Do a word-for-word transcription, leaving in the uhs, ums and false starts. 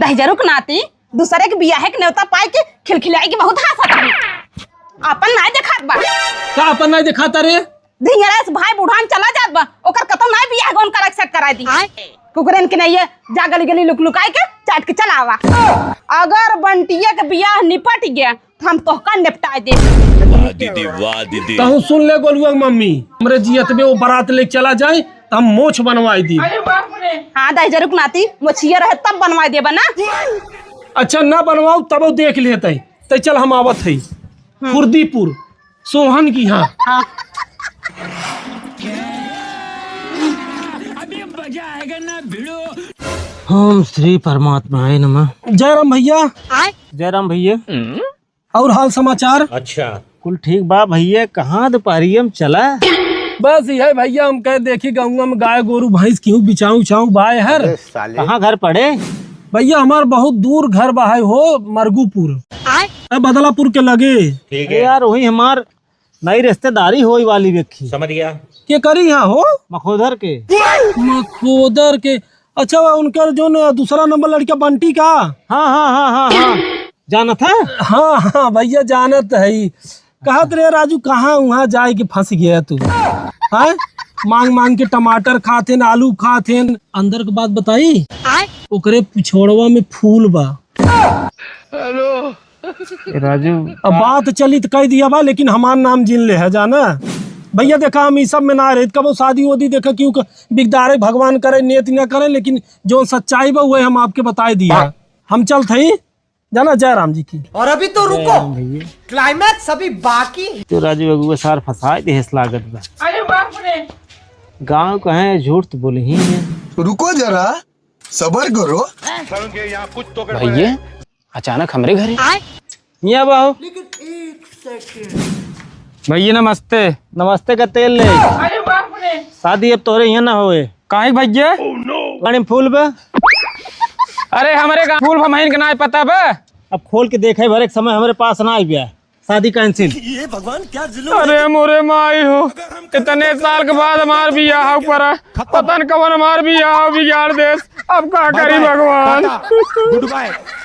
दहिजरू के नाती, दूसरे के बियाहे के नेवता पाए के खिलखिलाई के बहुत हँसत है। आपन नाहीं देखात बा। का आपन नाहीं देखाता रे? धिंगरा से भाई बुढ़ान चला जात बा, ओकर कतौ नाहीं बियाह गौन करा के set कराई दी। कुकुरन के नहीं है, जा गली गली लुक लुकाई के चाट के चला आवा। अगर बंटिया के बियाह निपट गया, हम तोहका निपटाए देब। वाह दीदी, वाह दीदी। तहूँ सुन ले गोलुआ के मम्मी, हमरे जियत में वो बारात लेके चला जाए, त हम मोछ बनवाए दी। हाँ, दहिजरू के नाती, मोछिया रहे तब बनवाए देबा ना। अच्छा, ना बनवाओ, तब देख लेते हैं। त चल, हम आवत है। हम्म। फुर्दीपुर, सोहन की, हाँ। हाँ। ओम श्री परमात्माय नमः। जय राम भैया। जय राम भैया। और हाल समाचार? अच्छा। कुल ठीक बा भैया, कहाँ दुपहरिया में चला? बस यह भैया, हम कहे देखी गउँवा में गाय गोरू भैंस केहू बिचाऊ उचाऊ बाय हर। अरे साले। कहाँ घर पड़े? भैया हमार बहुत दूर घर बा है हो, मरगूपुर। आय? ए, बदलापुर के लगे। ठीक अरे है। यार, वही हमार नई रिश्तेदारी होई वाली वेखी। समझ गया। के करी यहाँ हो? मखोदर के। मखोदर के। अच्छा, वो उनकर जो न दूसरा नंबर लड़का बंटी का? हाँ, हाँ, हाँ, हाँ, हाँ। जानत है? हाँ, हाँ, भैया जानत है। कहत रहे, "राजू, कहाँ वहाँ जाए के फंस गया तू?" हाँ? मांग मांग के टमाटर खात हेन, आलू खात हेन। अंदर के बात बताई? आय? ओकरे पिछोड़वा में फूल बा। ए, राजू। अब बात चली त कह दिया बा, लेकिन हमार नाम जिन ले है, जाना? भैया देखा, हम ई सब में ना रहित, कबो शादी वोदी देखा, क्यों क-, बिगदारे भगवान करे, नेत न करे, लेकिन जो सच्चाई बा, वही हम आपके बताए दिया। हम चलत हई, जाना, जय राम जी की। और अभी तो रुको, climax अभी बाकी है। तो राजू अगुआ सार फंसाए देहस लागत बा। अरे बाप रे। गाँव कहे झूठ तो बोले ही है। रुको जरा, सबर करो। भैया, अचानक हमरे घरे? यहाँ बाहो। भैया नमस्ते। नमस्ते का तेल ले। अरे बाप रे। शादी अब तोहरे यहाँ ना होए। काहे भैया? गाड़ी में फूल बा। अरे हमरे गाँव फूल बा, महीन के नाय पता बा। अब खोल के देखे भरे के समय हमरे पास ना आई बा। शादी cancel। अरे मोरे माई हो, इतने साल के बाद हमार बियाह ऊपर, पता न कवन हमार बियाह बिगाड़ देस। अब का करी भगवान? Good bye।